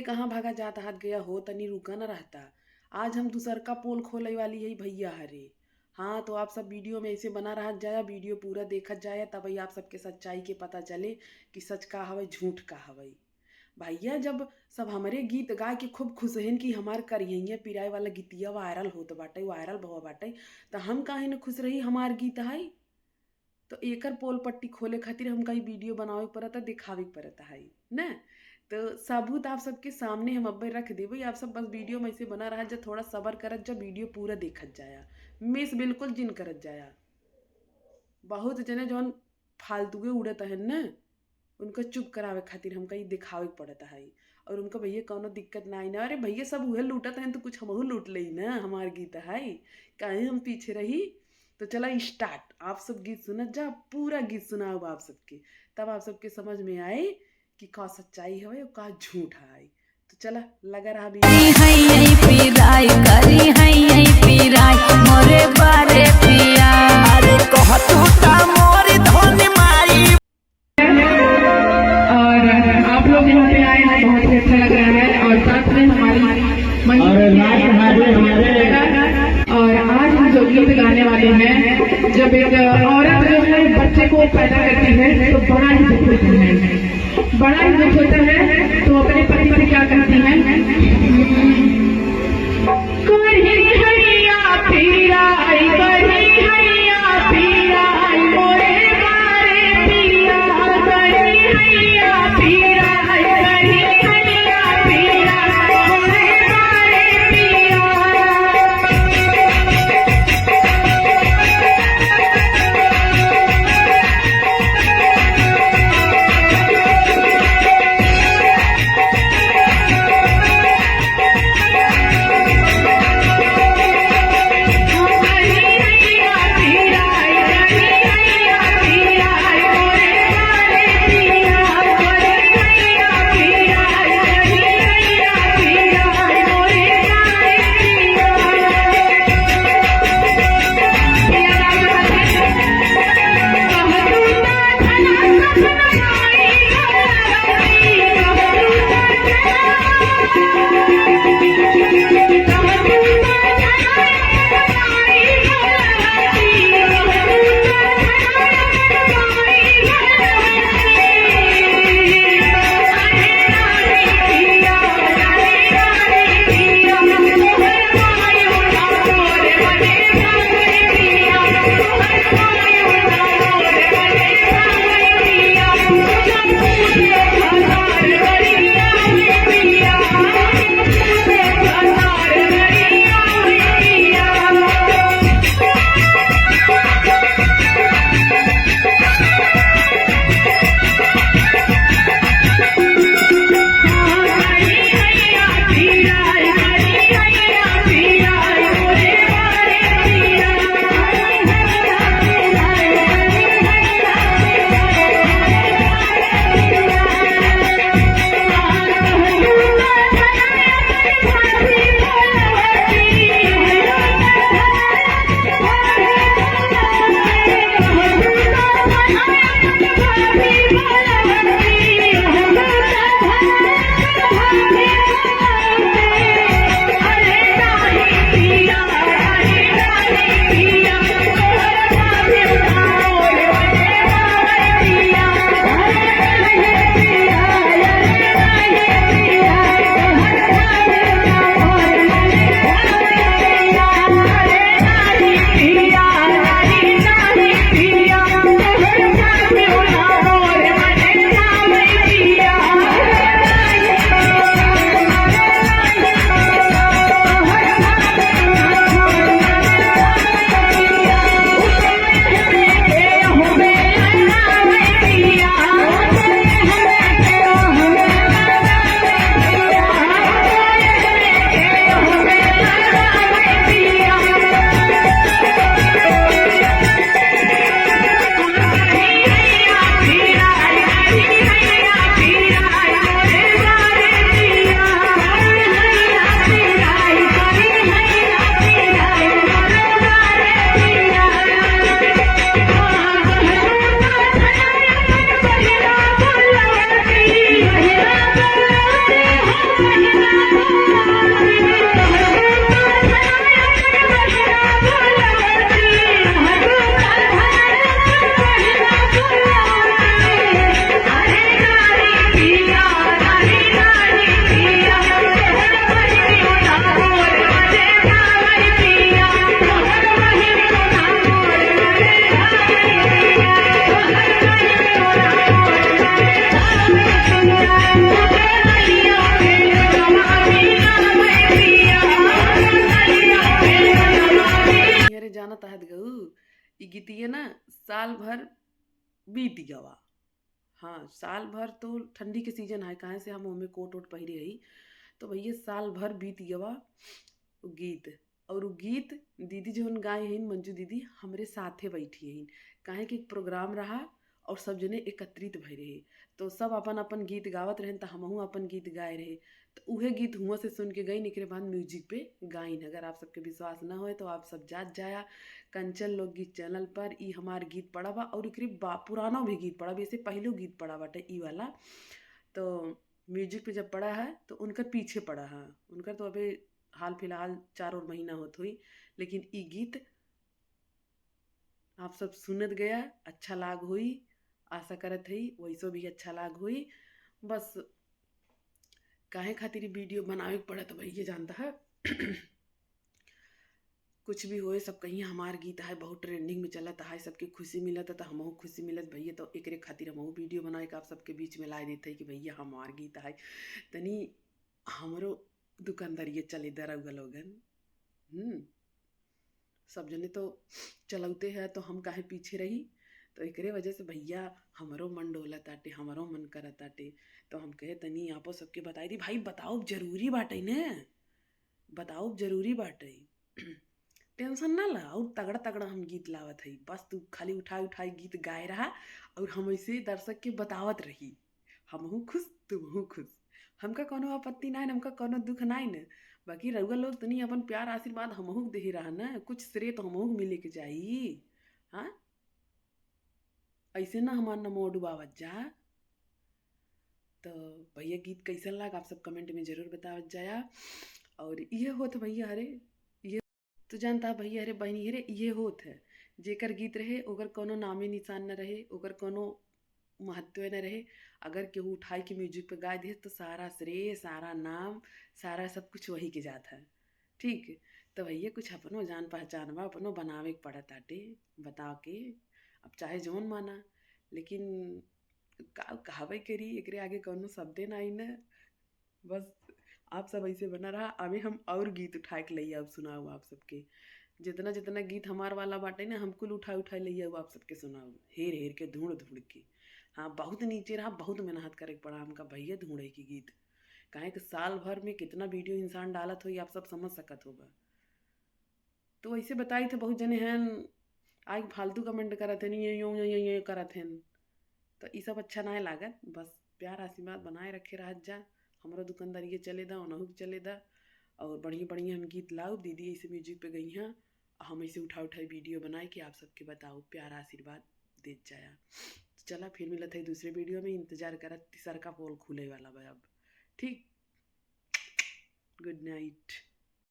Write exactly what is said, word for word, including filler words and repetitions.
कहाँ भागा जात हाथ गया हो, तनी रुका न रहता। आज हम दूसर का पोल खोले वाली है भैया हरे। हाँ, तो आप सब वीडियो में ऐसे बना रहत जाया, वीडियो पूरा देखत जाया, तब ही आप सबके सच्चाई के पता चले कि सच का हवे, झूठ का हवे। भैया, जब सब हमरे गीत गा के खूब खुश हन कि हमार करिहैया पिराए वाला गीतिया वायरल होत बाटे, वायरल भवा बाटे, त हम काहे न खुश रही, हमार गीत है। तो एकर पोल पट्टी खोले खातिर हमका ई वीडियो बनावे के पड़ता, दिखावे के पड़ता है, न? तो सबूत आप सबके सामने हम अब्बे रख देबे। आप सब बस वीडियो में ऐसे बना रहा जा, थोड़ा सबर करत जा, वीडियो पूरा देखत जाया, मिस बिल्कुल जिन करत जाया। बहुत जने जौन फालतुए उड़त हन न, उनका चुप करावे खातिर हमका ई दिखावे के पड़त है। और उनका भैया कौनो दिक्कत ना आई ना, अरे भैया सब उहे लूटत हन तो कुछ हमहू लूट लेई ना, हमार गीत है, काहे हम पीछे रही। तो चला स्टार्ट, आप सब गीत सुनत जा, पूरा गीत सुनाओ आप सबके, तब आप सबके समझ में आए कि का सच्चाई हवे और का झूठ है। तो चला लगा रहा भी। करी है यही पिराई, करी है यही पिराई, मोरे बारे पिया। अरे कह तू ता मोरी धन माई। और आप लोग यहाँ पे आए हैं, बहुत ही अच्छा लग रहा है। और साथ में हमारी मंच अरे राज भाभी हमारे। और आज हम जो गीत गाने वाले हैं, जब एक औरत जो है बच्चे को पैदा करती है तो बड़ा ही दुख होता है, बड़ा ही दुख होता है। तो अपने पति से क्या कहती है? करी हैया पिराई, करी हैया पिराई, मोरे बारे पिया, करी हैया पिराई, करी हैया पिराई, मोरे बारे पिया। जानत हत गऊ, ई गीतिया ना साल भर बीत गवा। हाँ, साल भर तो ठंडी के सीजन है, काहे से हम ओमे कोट ओट पहिरे हई, तो भैया साल भर बीत गवा उ गीत। और उ गीत दीदी जौन गाए हईन, मंजू दीदी हमरे साथे बैठी हईन, काहे कि एक प्रोग्राम रहा और सब जने एकत्रित भए रहे, तो सब अपन अपन गीत गावत रहेन, तो हमहू अपन गीत गाए रहे। तो उहे गीत हुआं से सुन के गईन, एकरे बाद म्यूजिक पे गाइन। अगर आप सबके विश्वास ना होए तो आप सब जात जाया कंचन लोकगीत चैनल पर, ई हमार गीत पड़ा बा और एकरे बा-, पुराना भी गीत पड़ा बा, इससे पहलो गीत पड़ा बाटे ई वाला। तो म्यूजिक पे जब पड़ा है तो उनकर पीछे पड़ा है, उनकर तो अबे हाल फिलहाल चार और महीना होत होई, लेकिन ई गीत आप सब सुनत गया, अच्छा लाग होई, आशा करत हई वैसो भी अच्छा लाग होई। बस काहे खातिर ई वीडियो बनावे के पड़त भैया जानता है। कुछ भी होए, सब कहीं हमार गीत है, बहुत ट्रेंडिंग में चलत है, सबके खुशी मिलत है, तो हमहू खुशी मिलत भैया, तो एकरे खातिर हमहू वीडियो बनाए के आप सबके बीच में लाए देते हैं कि भैया हमार गीत है, तनी हमरो दुकानदारिये चले द रउआ लोगन। हम्म, सब जने तो चलौते हैं, तो हम काहे पीछे रही? तो एकरे वजह से भैया हमरो मन डोला ताटे, हमरो मन करत ताटे, तो हम कहे तनी आपो सबके बताई दी। भाई बताओ जरूरी बाटे ने, बताओ जरूरी बाटे। टेंशन ना ला, और तगड़ा तगड़ा हम गीत लावत हई, बस तू खाली उठाई उठाई गीत गाए रहा और हम ऐसे दर्शक के बतावत रही, हमहू खुश तुमहू खुश। हमका कोनो आपत्ति ना है, हमका कोनो दुख ना है न, बाकी रउआ लोग तनी अपन प्यार आशीर्वाद हमहू के देहे रहा न, कुछ श्रेय तो हमहू के मिले के चाही। हाँ, ऐसे ना हमार नमो डुबावत जा। तो भैया गीत कैसन लाग आप सब कमेंट में जरूर बतावत जाया। और इहे होत भैया हरे, इहे तो जानता भैया हरे बहनी हरे, इहे होत है, जेकर गीत रहे ओकर कोनो नामे निशान न रहे, ओकर कोनो महत्व न रहे। अगर केहू उठाई के म्यूजिक पे गाए दे तो सारा श्रेय, सारा नाम, सारा सब कुछ वही के जात है। ठीक, तो भैया कुछ अपनो जान पहचान बा, अपनो बनावे के पड़त ताटे, बता के, अब चाहे जौन माना, लेकिन का कहबे करी, एकरे आगे कौनो शब्दे ना आई न। बस आप सब ऐसे बना रहा, अबे हम और गीत उठा के लइया अब सुनाऊ आप सबके। जितना जितना गीत हमार वाला बाटे ना, हम कुल उठा उठा लइया अब आप सबके सुनाऊ, हेर हेर के, ढूंढ ढूंढ के। हाँ, बहुत नीचे रहा, बहुत मेहनत करे के पड़ा हमका भैया ढूंढे के गीत, काहे कि साल भर में कितना वीडियो इंसान डालत होई, आप सब समझ सकत होगा। तो वैसे बताई थे, बहुत जने हैं आइ फालतू कमेंट करत हैं, ये यो, ये, ये, ये करत हैं, तो ई सब अच्छा नाय लागत। बस प्यार आशीर्वाद बनाए रखे रहत जा, हमरो दुकानदारी के चले दा, ओनहु के चले दा, और बढ़िया बढ़िया हम गीत लाऊ, दीदी ऐसे म्यूजिक पे गई हैं, हम ऐसे उठा उठाई वीडियो बनाए कि आप सबके बताओ, प्यार आशीर्वाद देत जाया। तो चला फिर मिलत है दूसरे वीडियो में, इंतजार करा, तीसर का पोल खुले वाला बा अब। ठीक, गुड नाइट।